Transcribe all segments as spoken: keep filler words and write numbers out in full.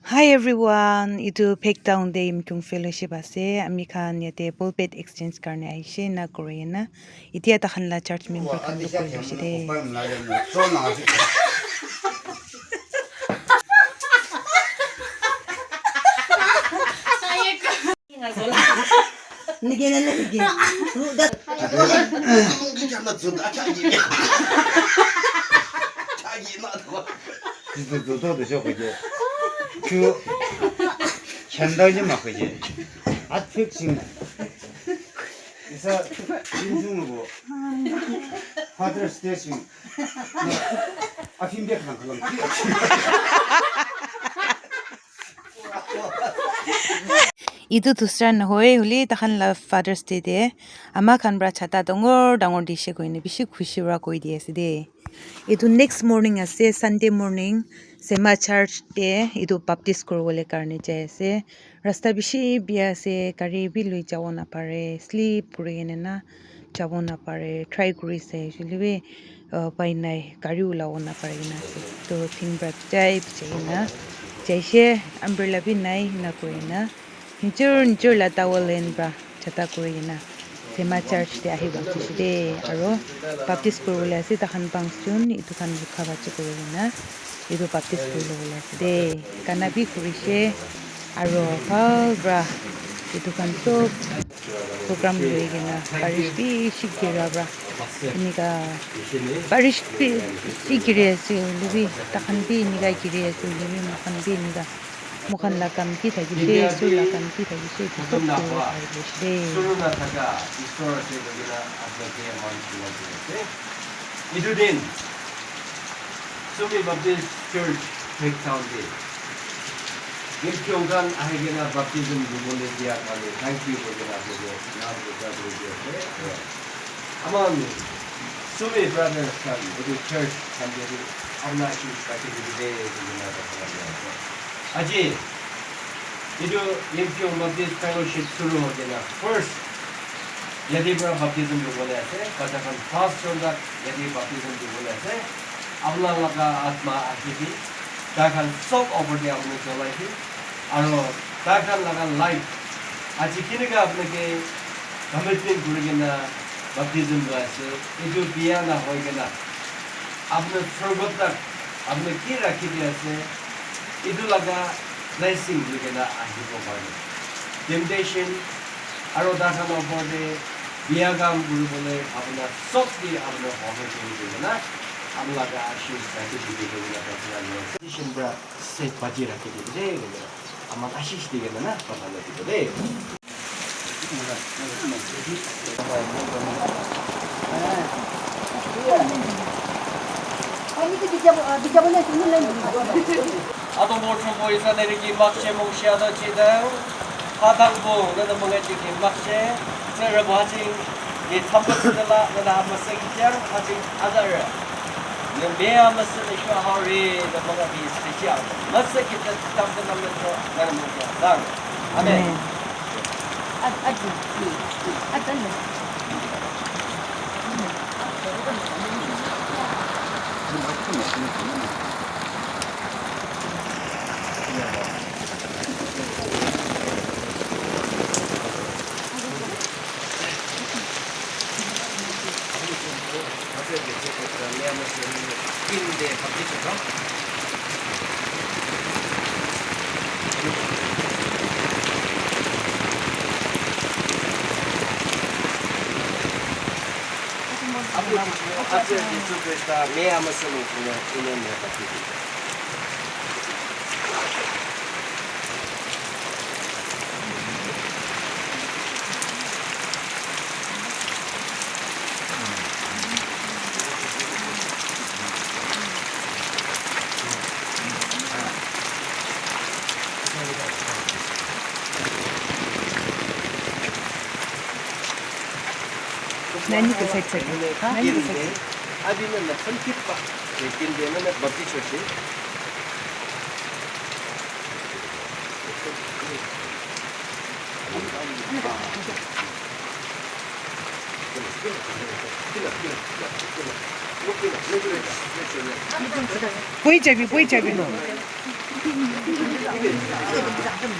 Hi everyone, itu Phek Town te Yimkhiung Fellowship ase. Ami khan yate pulpit exchange karne ahishe na kuri na. Itia takhan la church member khan toh koi hoishe de. Nige na nige. Ruda. Kristo zoto de sho kuje. Chu chandai ni ma kuje. At fixing. Isa injung bo. Father station. Afin dia kan kalam. Itu dusra nohoi, huli takhan la Father's Day te ama khan pra chata dangor dangor dishe koine bishi khushi pra koi di ase de. Itu next morning ase, Sunday morning, Sema Church te itu baptize kuribole karne jai ase. Rasta bishi bia ase, gari bi lui jabo napare, slip kuri kene na jabo napare, try kuri ase, hoile bi uh, pai nai, gari ulabo napari kena ase. Toh tin pra bijai bijai kena jaise, umbrella bi nai ena kuri kena nijor nijor la towel line pra chata kuri kena Sema Church te ahi pahunchise de, aro baptize kuribole ase takhan panchjon, etu khan rukha bacha kuri kena etu baptize kuri lobole ase de. Gana bi kurishe, aro bhal pra etu khan sob program loi kena, barish bishi gira pra, enika barish bishi giri ase hoile bi, takhan bi enika giri ase hoile bi, moikhan bi enika, moikhan la kam ki thakishe, sur la kam ki thakishe, etu sob kuribo paribo de. Suru na thaka Isor ase koina apnake aman khulai di ase. Etu din Sumi Baptist Church Phek Town te Yimkhiung khan ahi kena baptism lobole dia karne thank you koi kena apnake naam prachar kuri di ase. Aman Sumi brothers khan etu church khan te bi apna ki kati kuri de koi kena prarthana kuri ase. Aji etu Yimkhiung Baptist Fellowship shuru hoi kena first yate pra baptism lobole ase, bacha khan first jon tak yate baptism lobole ase. Apna laga atma ahi bi tai khan sob opor te apna cholai bi, aro tai khan laga life aji kenika apnake commitment kuri kena baptism loi ase, etu biya na hoi kena apna sorgot tak apna ki rakhi di ase, etu laga blessing loi kena ahibo karne temptation aro tai khan opor te biya kam kuribole apna sob ke apna hohor kuri di kena apna laga ashish rakhi di kena prarthana kuri ase. Temptation pra safe bachi rakhi dibo de, koina aman ashish di kena na prarthana dibo de. Ato mo chungbo isa neri ki makshe mungshe ada chidang. Hadang bo nana manga chiki makshe. Sera bo haching. Ye thambo sila nana hamasa kichang haching adara. Ye me hamasa ni shwa hori na manga bi sichang. Masa kita thambo na meto nana manga dang. Amen. Amen. Apu Jisu Krista me ama sunu kuna ina me baptizo. Nani ko side side. Nani ko side side. Abi na na kan kit pa. Lekin de na na baptizo se. Boi jabi, boi jabi. Abu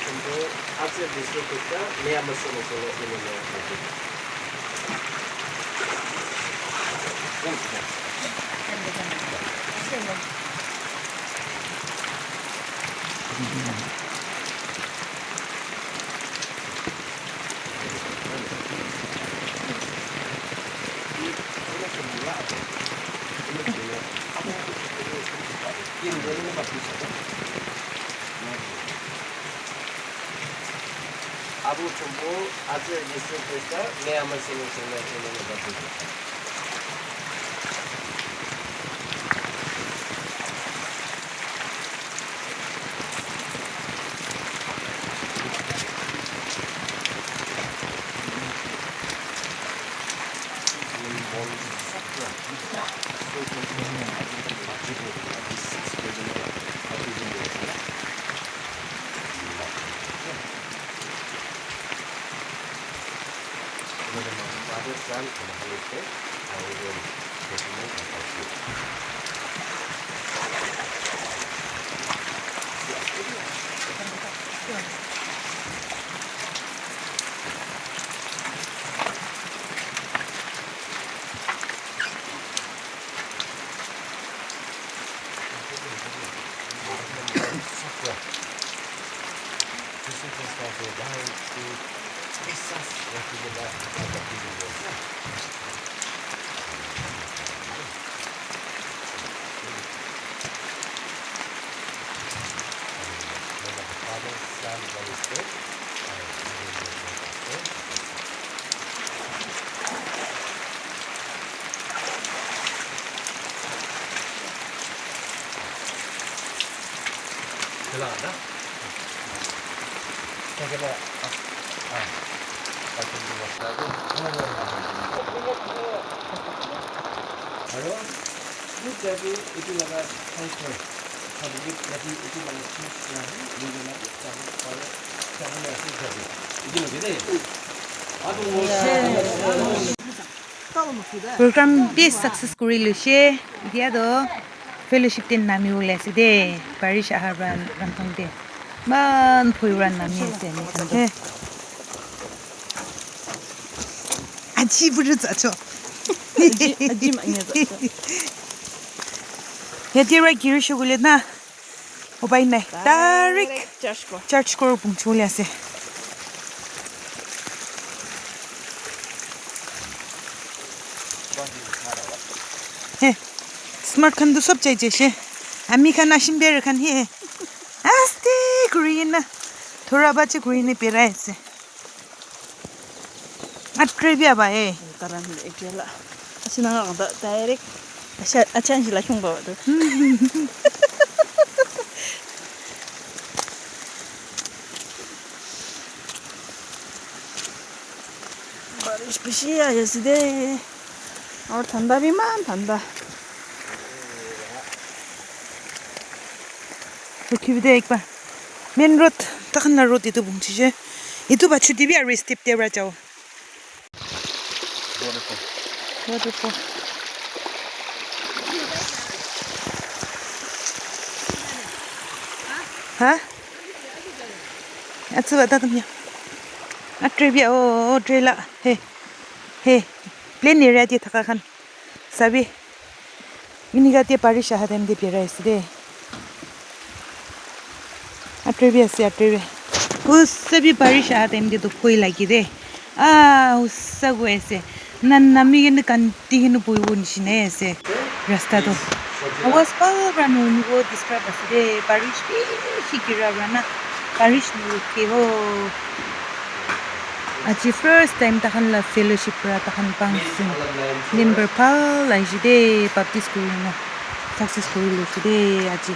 chumbo, ache district kita, mea masuk masuk ini mea masuk. Abu chumbo, ache district kita, mea masuk masuk ini mea masuk. Program bi success kuri loise. Etia toh fellowship te nami bole ase de. Parish ahar para Ramthang te. Eman phoi para nami ase ami khan toh. Aji buru jacho. Aji, aji manya jacho. Yate para giri shukule na. Upai nai. Direct church ghor. Church ghor punchibole ase. He, smart khan tu sob chai jaise. Ami khan ashim ber khan he. Aste kuri na. Thora bache kuri na berai ase. Atre bi aba e. Taran ekela. Asi nanga kata direct. Acha, acha, anji la kyung ba tu. Barish bishi ahi ase de. Aru thanda bi eman thanda. Rukhi bi de ekbar. Main road, takhan la road etu bungchise. Etu ba chuti bi aru step te para jabo. Waterfall. Ha? Atsu ba ta tum ya. Atre bi o, o, tre la. He. He. Plain area te thaka khan. Sabi. Enika te parish aha time te birai ase de. Atre bi ase, atre bi. Usa bi parish aha time te toh bhoi lage de. Ah, usa goi ase. Na nami kene kanti kene bohibo nishina ase rasta toh. Awaaz bhal para nuhunibo disturb ase de. Parish bishi gira para na. Parish nurukhe ho. Aji first time takhan la fellowship pra takhan pangsun member bhal ahishi de, baptize kurina success kuri loishi de aji.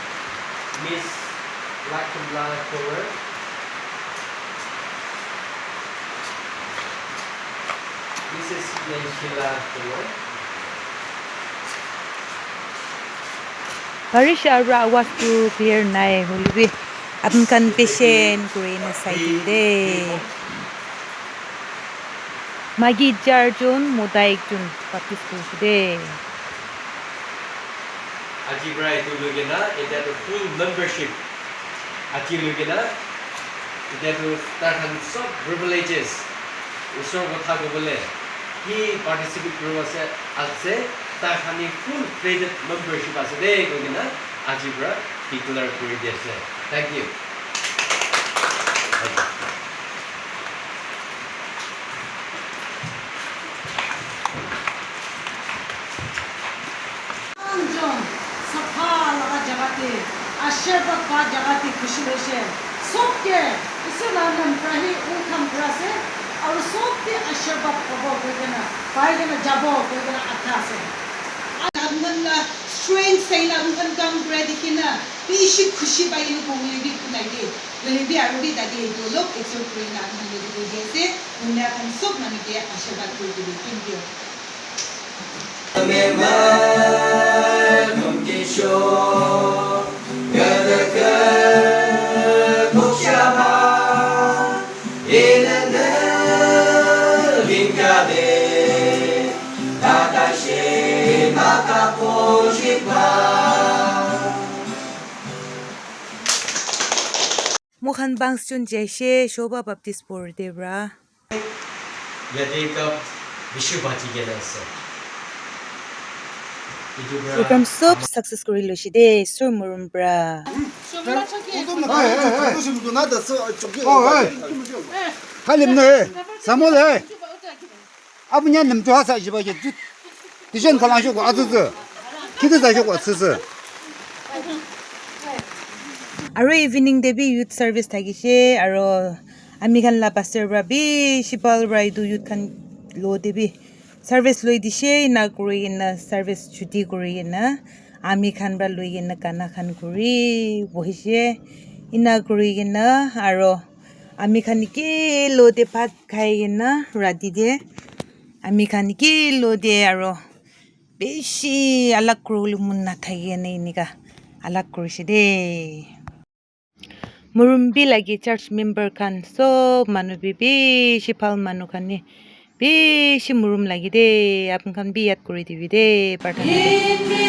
Miss Lakimla Tower, Missus Leishila Tower. Parish ara awaz tu clear nai hoilebi apni khan patient kurina sai din de. Maiki charjun, mota ekjun baptize kurise de. Aji pra etu loi kena, etia tu full membership. Aji loi kena, etia tu tar khan sob privileges, usor kotha kobole, ki participate kuri ase, ase, tar khan ni full credit membership ase de, koi kena, aji pra declare kuri di ase. Thank you. Thank you. Jon sapha laga jaga te, ashirwad pa jaga te khushi loise. Sob ke Isor la nam pra hi u kam kura ase, aru sob ke ashirwad pabo koi kena, pai kena jabo koi kena atha ase. Apni khan la strength sai na apni khan kam kura dikhi na bishi khushi pai kena kobo le bi kunai de. Hoile bi aru bi tate etu olop exhort kuri na apni khan logot te koi di ase. Dunia khan sob manu ke ashirwad kuri dibi. Thank you. Moikhan Bangsun jaise, Shobha Baptist Pur te pra. Yate cup bishi bachi kena ase. Etu pra program sob success kuri loise de, Isor morom pra. Hey, hey, hey. Hey, hey. Khalim na, hey. Samuel, hey. Apu nya nam tu hasa jiba je. Tijen khalang shoko, atu tu. Kita sa shoko, su su. Aro evening te bi youth service thakise, aro ami khan la pastor pra bishi bhal pra etu youth khan lo te bi service loi dise, ena kuri kena service chuti kuri kena ami khan pra loi kena gana khan kuri bohise, ena kuri kena aro ami khan ekelo te bhat khai kena rati te ami khan ekelo te aro bishi alag kuribole mon nathaki kena enika alag kurise de. Morom bi lage church member khan sob manu bi bishi bhal manu khan ni bishi morom lage de. Apni khan bi yad kuri dibi de, prarthana te.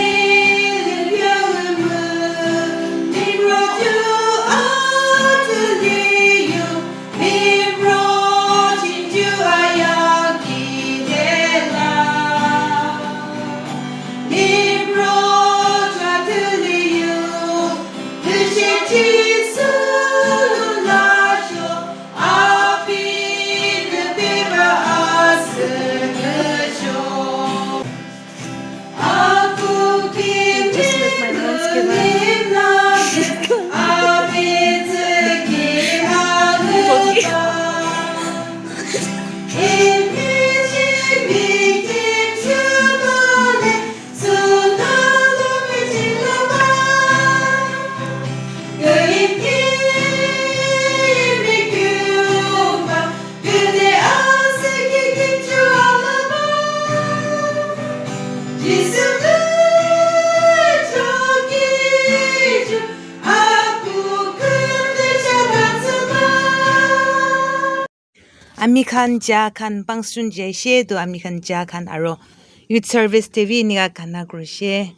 Ami khan ja khan Bangsun jaise, to ami khan ja khan aro youth service te bi enika gana kurise.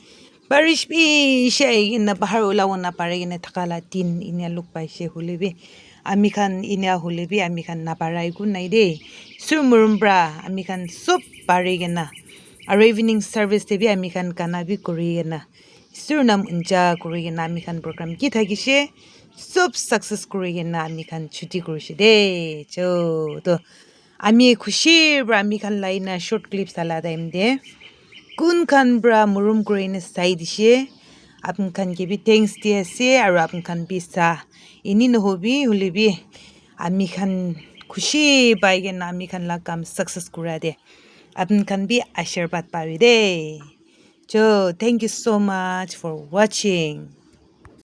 Barish bishi ahi kena bahar ulabo napari kena thaka la din enika luk paise hoile bi, ami khan enika hoile bi ami khan naparai eku nai de. Isor morom pra ami khan sob pari kena aro evening service te bi ami khan gana bi kuri kena Isor nam uncha kuri kena ami khan program ki thakise sob success kuri kena ami khan chuti kurise de. Cho to ami khushi pra ami khan la ena short clip sala time te kun khan pra morom kuri kena sai dise, apni khan ke bi thanks di ase aro apni khan bi sa. Eni nohobi hoile bi ami khan khushi pai kena ami khan la kam success kura de apni khan bi ashirwad pabi de. So, thank you so much for watching.